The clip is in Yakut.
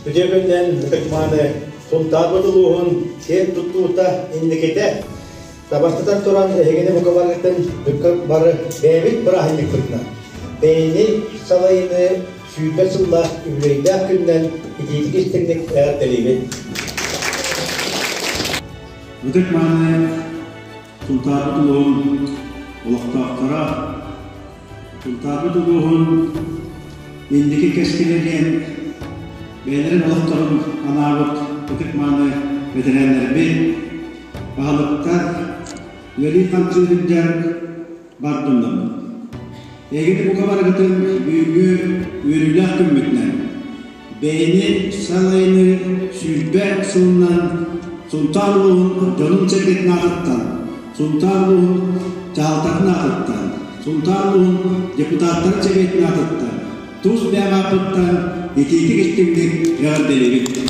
Үтүө күнүнэн ытык-мааны Сунтаарбыт улууһун киэн туттуута инникитэ табастатан туран эһигини бука барыгытын бүккэ бары бэйэбит бырааһынньыкпытынан бэйэни салайыны 20 сыллаах үбүлүөйдээх күнүнэн итиитик истиҥник эҕэрдэлиибит. Ытык-мааны Сунтаарбыт улууһун олохтоохторо, Сунтаарбыт улууһун инники кэскилэ диэн бэйэлэрин олохторун анаабыт ытык-мааны бэтэрээннэрбит, баһылыктар, үлэлии-хамсыы сылдьар бар дьоннорбут. Эһигини бука барыгытын бүгүҥҥү үөрүүлээх күммүтүнэн Бэйэни салайыныы 20 сылынан Сунтаар улууһун дьонун-сэргэтин аатыттан, Сунтаар улууһун дьаһалтатын аатыттан, Сунтаар улууһун депутаттарын сэбиэтин аатыттан, тус бэйэм ааппыттан итиитик истиҥник эҕэрдэлиибит!